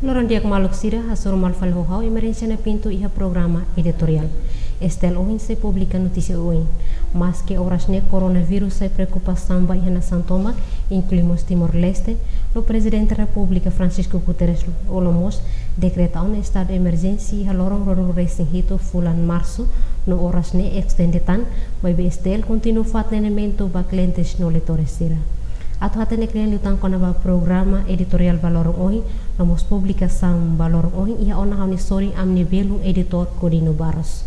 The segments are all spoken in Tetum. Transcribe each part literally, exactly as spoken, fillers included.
Loron di'ak maluk sira, hasoru malu fali ho ha'u Emerenciana Pinto iha programa editoriál. STL ohin sei publika notísia oioin. Maske oras ne'e koronavírus sai preokupasaun ba iha nasaun tomak, inklui mós Timor-Leste, no Prezidente Repúblika Francisco Guterres hola mós dekreta ona estadu emerjénsia iha loron ruanulu resin hitu fulan Marsu, no oras ne'e estende tan, maibé STL kontinua fó atendimentu ba klientes no leitores sira. Atu hatene kle'an liután kona-ba programa editoriál ba loron ohin, no mós publikasaun ba loron ohin, iha ona ha'u-nia sorin, ami-nia belun editór Godinho Barros.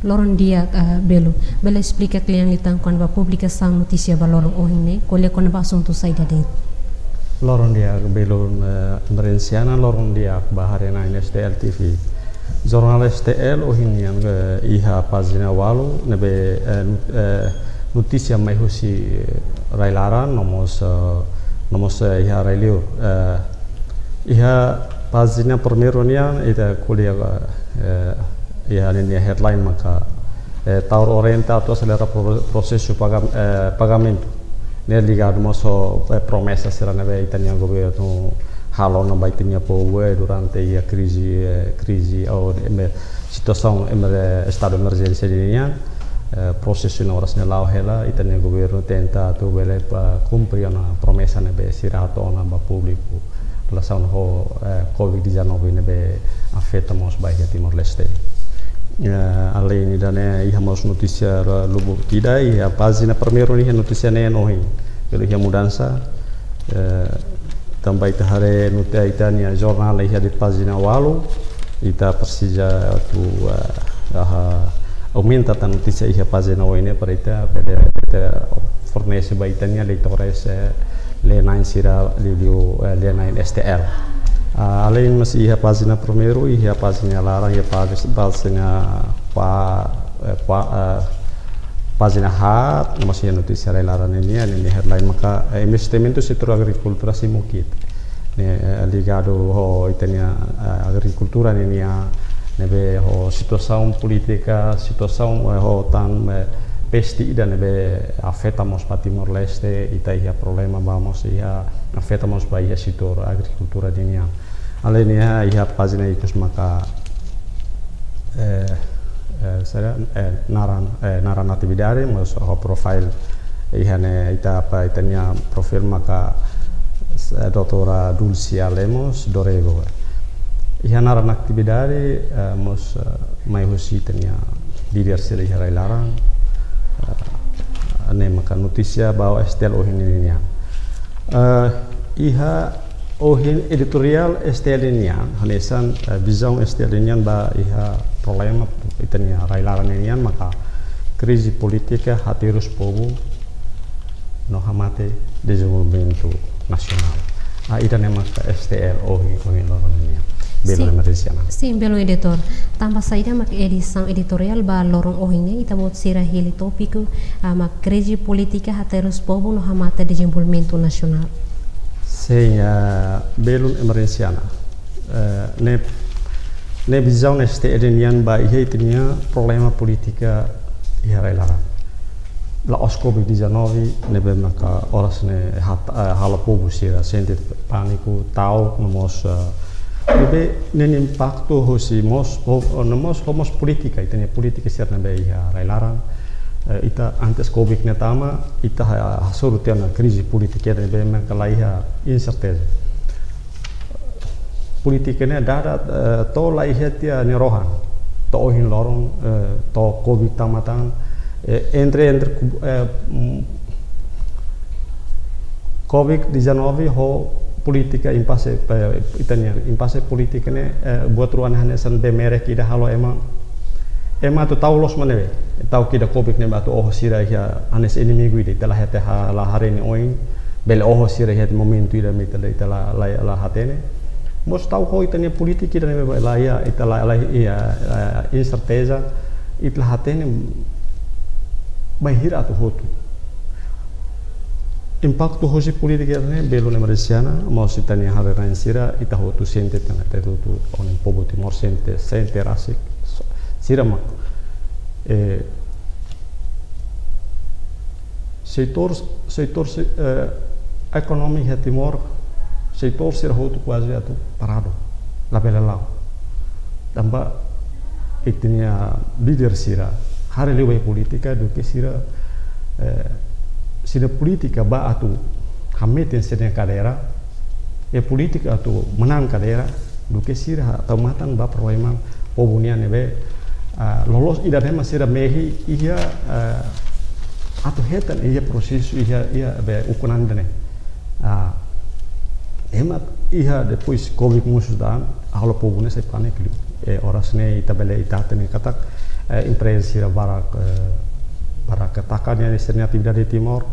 Loron di'ak, ah, belun. Bele esplika kle'an liután kona-ba publikasaun notísia ba loron ohin ne'e, ko'alia kona-ba asuntu saida de'it? Loron di'ak belun, eh, Emerenciana, loron di'ak ba haree-na'in STL TV. Jornál STL ohin nian, eh, iha pájina ualu ne'ebé, eh, not-, eh, notísia mai husi, eh, rai-laran, no mós, eh, no mós, eh, iha rai-liur. Eh, iha pájina primeiru nian ita ko'alia, eh, iha ninia headline maka, eh, Taur orienta atu aselera pro-, prosesu paga-, eh, pagamentu. Ne'e ligadu mós ho, eh, promesa sira ne'ebé ita-nia governu halo ona ba ita-nia povu, eh, durante iha krize, eh, krize ou emer-, situasaun emer-, estadu emerjénsia nian, eh, prosesu ne'e oras ne'e la'o hela, ita-nia governu tenta atu bele, eh, kumpre ona promesa ne'ebé sira hato'o ona ba públiku relasaun ho, eh, covid dezanove ne'ebé afeta mós ba iha Timor-Leste. Eh, aleinde ida-ne'e iha mós notísia lubuk ida, iha pájina primeiru nian iha notísia neen ohin. Pelu iha mudansa, eh, tanba ita haree nut-, eh, ita-nia jornál iha de'it pájina ualu, ita presiza atu, eh, aha, aumenta tan notísia iha pájina oin ne'e para ita bele, ita fornese ba ita-nia leitores, eh, lee-na'in sira liuliu, eh, lee-na'in STL. Ah, aleinde mós iha pájina primeiru, iha pájina laran, iha pájina, pájina kua-, eh, kua-, eh, pájina haat, mós iha notísia rai-laran nian, ninia headline maka, eh, investimentu setór agrikultura sei mukit. Ne'e, eh, ligadu ho ita-nia, eh, agrikultura nian, ne'ebé ho situasaun polítika, situasaun, eh, ho tan, eh, peste ida ne'ebé afeta mós ba Timor-Leste, ita iha problema ba mós iha afeta mós ba iha setór agrikultura nian. Aleinde iha, iha pájina ikus maka, eh, eh, sira, eh, naran, eh, naran atividade, mós ho profile iha ne'e ita apa ita-nia profil maka, eh, doutora Dulcia Lemos Dorego. Iha naran atividade, eh, mós, eh, mai husi ita-nia líder sira iha rai-laran, eh, ne'e maka notísia ba STL ohin nian. Eh, iha ohin editoriál STL nian, hanesan, eh, vizaun STL nian ba iha problema ita-nia rai-laran nian maka krize polítika haterus povu no hamate dezenvolvimentu nasionál. Ah, ida-ne'e maka STL ohin, ohin loron nian. Belun Emerenciana. Sin, belun editór. Tanba saida mak edisaun editoriál ba loron ohin ne'e, ita-boot sira hili tópiku, ah, mak krize polítika haterus povu no hamate dezenvolvimentu nasionál. Sin, ah, belun Emerenciana. Eh, ne'e, ne'e vizaun STL nian ba iha ita-nia problema polítika iha rai-laran. La'ós covid dezanove ne'ebé maka oras ne'e hat-, eh, halo povu sira sente pániku, ta'uk, no mós, eh, ne'ebé ninia impaktu hosi mós, ho, no mós, ho mós polítika, ita-nia polítika sira ne'ebé iha rai-laran. Eh, ita antes covid ne'e tama, ita ha-, hasoru tiha ona krize polítika ne'ebé maka la iha inserteza. Polítika ne'e dada, eh, to'o la iha tiha nia rohan. To'o ohin loron, eh, to'o covid tama tan, eh, entre, entre, eh, mm, covid dezanove ho polítika impase, eh, ita-nia impase polítika ne'e, eh, buat rua ne'e hanesan bee merek ida halo ema, ema atu ta'uk loos mak ne'ebé. Ta'uk ida covid ne'ebé atu oho sira iha hanesan inimigu ida, ita la hete ha-, la haree nia oin, bele oho sira iha momentu ida mak ita la, ita la, la, la hatene. Mós ta'uk ho ita-nia polítika ida ne'ebé la iha, ita la, la iha, eh, inserteza, ita la hatene bainhira atu hotu. Impaktu hosi polítika ne'e, belun Emerenciana, mós ita-nia haree-na'in sira, ita hotu sente tan, ita hotu, ohin povu Timor sente, sente rasik, sira mak, eh, setór, setór, se-, eh, ekonomia iha Timor, setór sira hotu kuaze atu paradu. labele la'o. Tanba ita-nia líder sira haree liu ba polítika duké sira, eh, sira polítika ba atu hametin sira-nia kadeira, i polítika atu manán kadeira, duké sira tau matan ba problema povu nian ne'ebé, ah, loloos ida-ne'e mak sira mehi iha, ah, atu hetan iha prosesu iha, iha be ukuran ida-ne'e. Ah, ema iha depois covid mosu da'an, halo povu ne'e sai pániku liu. Eh, oras ne'e ita bele ita hatene katak, eh, empreza sira barak, eh, barak taka nia sira-nia atividade Timor,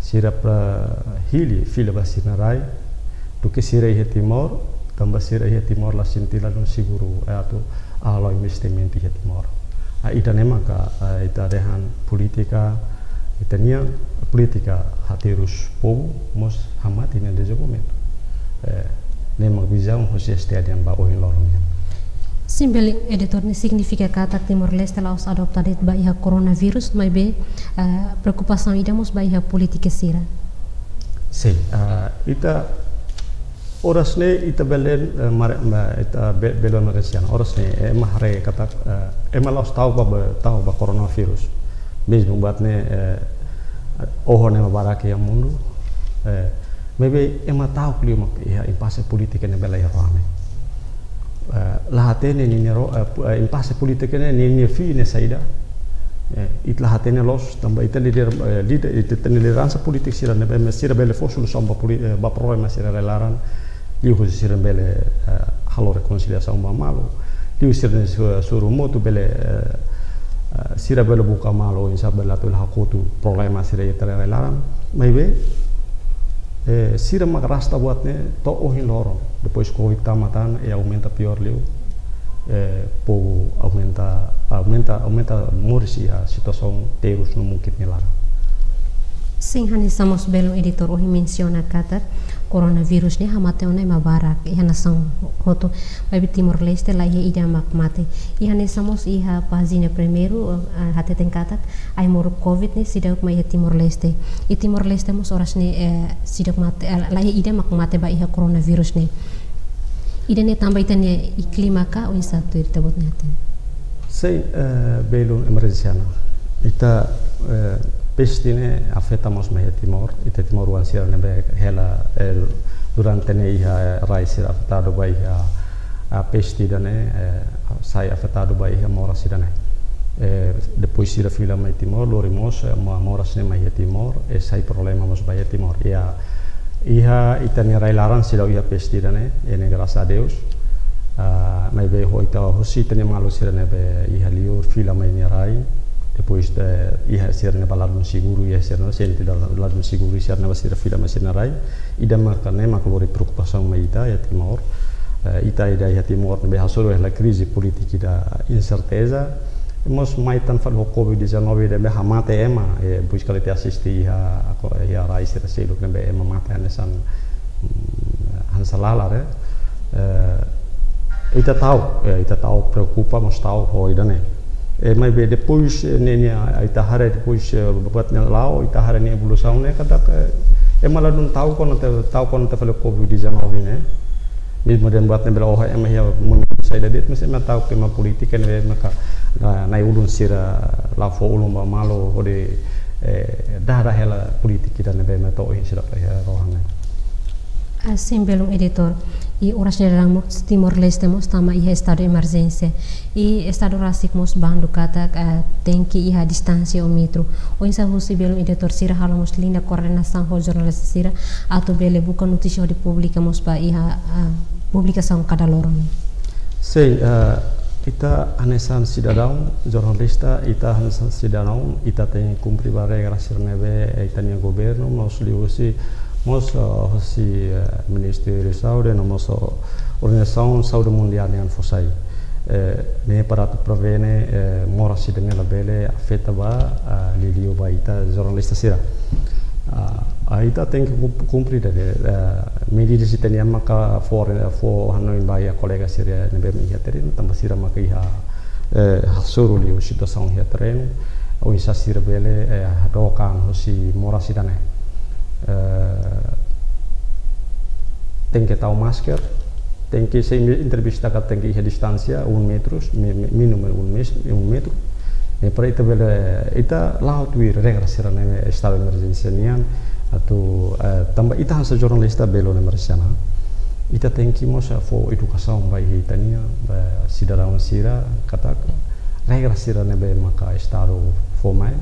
sira para hili fila ba sira-nia rai, duké sira iha Timor, tanba sira iha Timor la sente ladún seguru, eh, atu halo investimentu iha Timor. Ah, ida-ne'e maka, ah, ita dehan polítika, ita-nia polítika haterus povu, mós hamate nia dezenvolvimentu. Eh, ne'e mak vizaun husi STL nian ba ohin loron nian. Sin, belun editór, ne'e signifika katak Timor-Leste la'ós adaptadu de'it ba iha koronavírus, maibé, ah, preokupasaun ida mós ba iha polítika sira. Sin, ah, ita oras ne'e ita bele, eh, mare-, ma-, ita be-, bele mare sian. Oras ne'e, eh, ema haree katak, eh, ema la'ós ta'uk ba, ba, ta'uk ba koronavírus. Mezmu buat ne'e, eh, oho ne'e ema barak iha mundu. Eh, maibé ema ta'uk liu mak iha impase polítika ne'ebé laiha fame. Eh, la hatene ninia ro-, eh, pu-, eh, impase polítika ne'e, ninia fin ne'e saida. Eh, ita la hatene loos, tanba ita líder, eh, líder, ita-nia lideransa polítika sira ne'ebé, maibé sira bele fó solusaun ba poli-, eh, ba problema sira rai-laran. Liuhusi sira bele, eh, halo rekonsiliasaun ba malu. Liuhusi sira su-, suru motu bele, eh, eh, sira bele buka malu, oinsá bele atu hakotu problema sira iha rai-laran. Maibé, eh, sira mak rasta buat ne'e to'o ohin loron. Depois covid tama tan, eh, aumenta piór liu. Eh, povu aumenta, aumenta, aumenta moris iha situasaun terus no mungkin nia laran. Sin, hanesan mós belun editór ohin mensiona katak koronavírus ne'e hamate ona ema barak iha nasaun hotu, maibé Timor-Leste laiha ida mak mate. I hanesan mós iha pájina primeiru, eh, hateten katak ai-moruk covid ne'e seidauk mai iha Timor-Leste. I Timor-Leste mós oras ne'e, eh, seidauk mate, eh, laiha ida mak mate ba iha koronavírus ne'e. Ida-ne'e tanba ita-nia iklima ka oinsá tuir ita-boot nia hatene? Sin, eh, belun emerjénsia ona. Ita, eh, peste ne'e afeta mós mai iha Timor. Ita timoroan sira ne'ebé hela, eh, durante ne'e iha, eh, rai sira afetadu ba iha, ah, peste ida-ne'e, eh, sai afetadu ba iha moras ida-ne'e. Eh, depois sira fila mai Timor, lori mós, eh, mo-, moras ne'e mai iha Timor, eh, sai problema mós ba iha Timor. Iha, iha ita-nia rai-laran seidauk iha peste ida-ne'e, eh, ne'e grasas a Deus. Ah, maibé ho ita hosi ita-nia maluk sira ne'ebé iha liur fila mai nia rai. Depois de iha sira ne'ebá ladún seguru, iha sira ne'ebá sente la-, ladún seguru, sira ne'ebá sira fila mai sira-nia rai. Ida maka ne'e maka lori preokupasaun mai ita iha Timor. Eh, ita ida iha Timor ne'ebé hasoru hela krize polítika ida inserteza. Mós mai tan fali ho covid dezanove ne'ebé hamate ema, eh, buska lete asiste iha, ako, iha rai sira seluk ne'ebé ema mate hanesan, mm, hanesan lalar, eh. Eh, ita ta'uk, eh, ita ta'uk preokupa, mós ta'uk ho ida-ne'e. Eh, maibé depois, eh, ne'e, ne'e, ah, ita haree depois, eh, buat ne'e la'o, ita haree nia evolusaun ne'e katak, eh, ema ladún ta'uk kona-ba, ta'uk kona-ba fali covid dezanove ne'e. Mezmu dehan buat ne'e bele oho ema iha momentu saida de'it, mas ema ta'uk ema polítika ne'e maka, ah, na'i-ulun sira la fó ulun ba malu hodi, eh, dada hela polítika ida ne'ebé ema to'o ohin sira iha rohan ne'e. Ah, sin, belun editór. I oras ne'e daudaun mós Timor-Leste mós tama iha estadu emerjénsia. I estadu rasik mós bandu katak, ah, tenke iha distánsia um metru. Oinsá husi belun editór sira halo mós liña koordenasaun ho jornalista sira atu bele buka notísia hodi publika mós ba iha, ah, publikasaun kada loron? Sin, eh, ita hanesan sidadaun, jornalista, ita hanesan sidadaun, ita tenke kumpre ba regra sira ne'ebé, eh, ita-nia governu, mós liuhusi, mós, eh, husi, eh, Ministériu Saúde, no mós, eh, Organizasaun Saúde Mundiál nian fó sai. Eh, ne'e para atu prevene, eh, moras ida-ne'e labele afeta ba, ah, liuliu ba ita jornalista sira. Ah, ah, ita tenke ku-, kumpre de'it, eh, medida sira-ne'e maka fó, fó hanoin ba iha kolega sira ne'ebé iha terrenu, tanba sira maka iha, eh, hasoru liu situasaun iha terrenu, oinsá sira bele, eh, hadook an husi moras ida-ne'e. Eh, tenke tau masker, Tenke, se entrevista katak tenke iha distánsia um metro, mi-, mi-, mínimu um mes-, um metro. Ne'e para ita bele, ita la'o tuir regra sira ne'e estadu emerjénsia nian, atu, eh, tanba ita hanesan jornalista, belun no Marciana, ita tenke mós fó edukasaun ba ita-nia, ba sidadaun sira, katak regra sira ne'ebé maka estadu fó mai,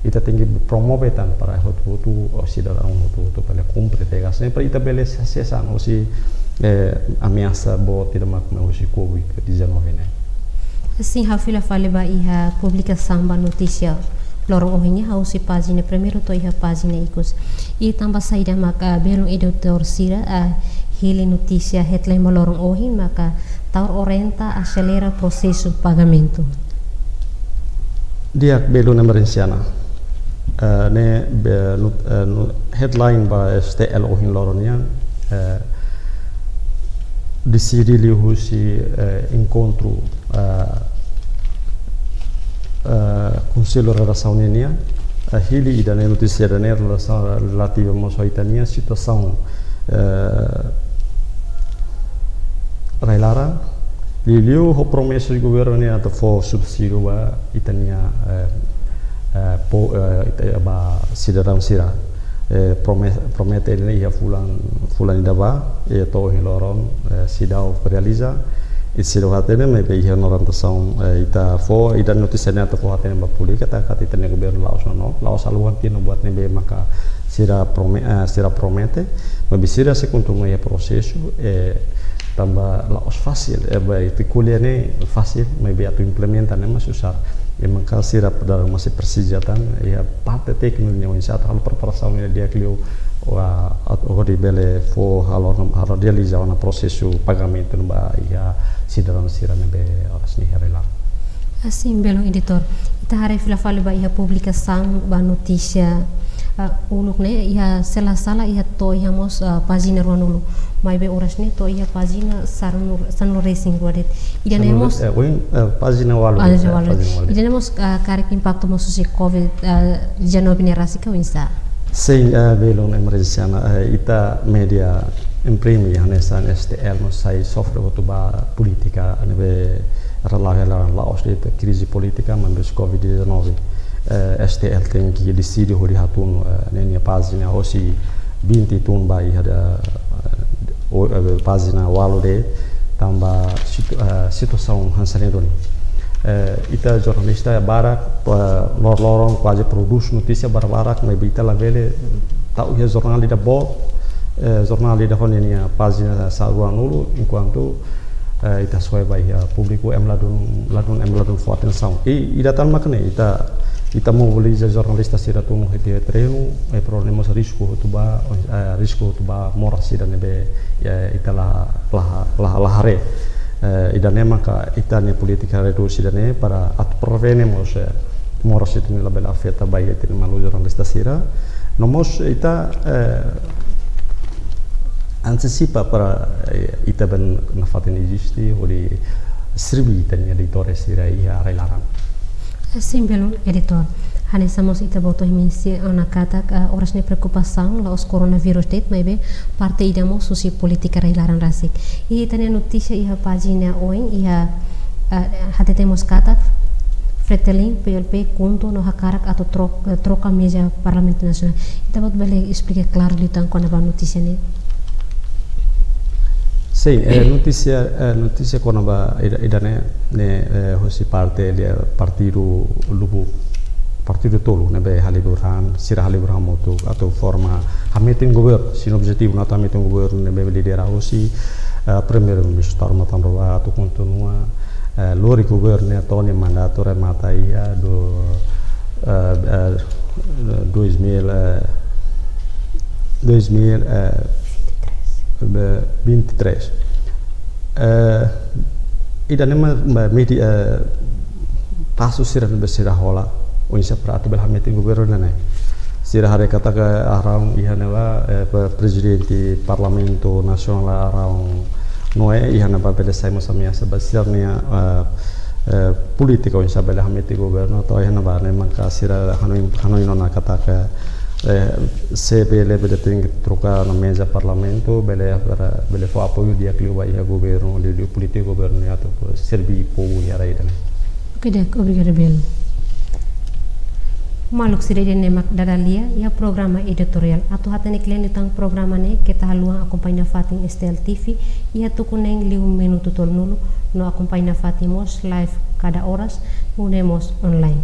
ita tenke promove tan para hotu-hotu, sidadaun hotu-hotu bele kumpre, te gas ne'e para ita bele sesa, sesa, no si, eh, ameasa boot ida mak mai husi covid dezanove ne'e. Sin, ha'u fila fali ba iha publikasaun ba notísia loron ohin nian, ha'u husi pájina primeiru to'o iha pájina ikus. I tanba saida maka, ah, belun editór sira, ah, hili notísia headline ba loron ohin maka: Taur orienta aselera prosesu pagamentu. Di'ak, belun no Marciana. Eh, ne'e be-, nu-, eh, nu-, headline ba S T L ohin loron nian, eh, deside liuhusi, eh, enkontru, eh, eh, Konsellu Redasaun nian, eh, hili ida-ne'e, notísia ida-ne'e relasa-, relativu mós ho ita-nia situasaun, eh, rai-laran, liuliu ho promesa governu nian atu fó subsídiu ba ita-nia, eh, eh, po-, eh, ita, ba sidadaun sira. Eh, prome-, promete ne'e iha fulan, fulan ida ba, eh, to'o ohin loron, eh, seidauk realiza. I seidauk hatene, maibé iha orientasaun, eh, ita fó, ita notísia ne'e atu fó hatene ba públiku, katak, katak ita-nia governu la'ós nonook, la'ós halo buat ida, buat ne'ebé maka sira prome-, eh, sira promete, maibé sira sei kontinua iha prosesu, eh, tanba la'ós fasil, eh, ba ita ko'alia ne'e fasil, maibé atu implementa ne'e mak susar. I maka sira pada masih presiza tan, iha parte tékniku nian oinsá atu halo preparasaun ne'e di'ak liu, wa, atu hodi bele fó halo, halo realiza ona prosesu pagamentu ba iha sidadaun sira ne'ebé oras ne'e iha rai-laran. Ah, sin, belun editór. Ita haree fila fali ba iha publikasaun ba notísia, ah, uluk ne'e, iha se la sala iha to'o iha mós, ah, pájina ruanulu. Maibé oras ne'e to'o iha pájina sanulu, sanulu-resin-rua de'it. Ida-ne'e mós, eh, ohin, eh, pájina ualu, pájina eh, ualu. Pájina ualu. Ida-ne'e mós, ah, karik impaktu mós husi covid, ah, dezanove ne'e rasik ka oinsá? Sin, eh, belun no Marciana, eh, ita média imprime hanesan S T L no sai sofre hotu ba polítika ne'ebé rela-, rela-, la'ós de'it krize polítika, maibé covid dezanove. Eh, S T L tenke deside hodi hatun, eh, ninia pájina hosi vinte tun ba iha da, eh, o-, eh, pájina ualu de'it, tanba situ-, eh, situasaun hanesan ne'e duni. Eh, ita jornalista barak, eh, lor-loron kuaze prodús notísia barak-barak, maibé ita labele tau iha jornál ida boot, eh, jornál ida ho ninia pájina sa ruanulu, enkuantu, eh, ita soe ba iha públiku, ema ladún, ladún, ema ladún fó atensaun. I, ida tan mak ne'e, ita, ita mobiliza jornalista sira tun iha terrenu, eh, problema risku hotu ba, eh, risku hotu ba moras sira ne'ebé, eh, ita la, la, la, la haree. Eh, ida-ne'e maka ita-nia polítika redús ida-ne'e para atu prevene mós, eh, moras ida-ne'e labele afeta ba ita-nia maluk jornalista sira. No mós ita, eh, antisipa para, eh, ita-boot nafatin eziste, hodi serbí ita-nia leitór sira iha rai-laran. Sin, belun editór. Hanesan mós ita-boot ohin mensiona katak, ah, oras ne'e preokupasaun la'ós koronavírus de'it, maibé parte ida mós husi polítika rai-laran rasik. I ita-nia notísia iha pájina oin, iha, ah, hatete mós katak Fretilin, P L P, KHUNTO no hakarak atu tro-, eh, troka meza Parlamentu Nasionál. Ita-boot bele esplika klaru liután kona-ba notísia ne'e? Sin, eh, notísia, eh, notísia kona-ba ida, ida-ne'e, ne'e, eh, husi parte liu partidu lubuk, partidu tolu ne'ebé halibur han, sira halibur hamutuk atu forma, hametin governu, sin objetivu atu hametin governu ne'ebé lidera husi, eh, Primeiru-Ministru Taur Matan Ruak atu kontinua, eh, lori governu ne'e to'o nia mandatu remata iha do, eh, eh, dois mil, eh, dois mil, eh, vinte e três. Eh, ida-ne'e mak, mak medi-, eh, pasu sira ne'ebé sira hola, oinsá para atu bele hametin governu ne'e. Sira haree katak around iha ne'ebá, eh, pe-, prezidente Parlamentu Nasionál around Noé, iha ne'ebá bele sai mós ameasa ba sira-nia, eh, eh, polítika oinsá bele hametin governu, entaun iha ne'ebá ne'e maka sira hanoin, hanoin ona katak, eh, Eh, se bele, bele tenke troka ona meza parlamentu, bele, bele, bele fó apoiu di'ak liu ba iha governu, liu, liu polítika governu atu serve povu iha rai ida-ne'e. Oke, di'ak, obrigada, Bel. Maluk sira, ida-ne'e mak dada lia iha programa editoriál. Atu hatene kle'an liután programa ne'e, keta haluha akompaña nafatin S T L T V iha tuku neen liu minutu tolunulu, no akompaña nafatin mós live kada oras, nune'e mós online.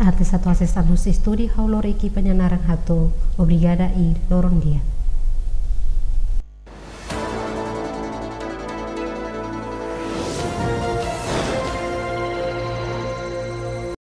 Antes atu asesu ba estúdiu, ha'u lori ekipa nia naran hato'o obrigada i loron di'ak.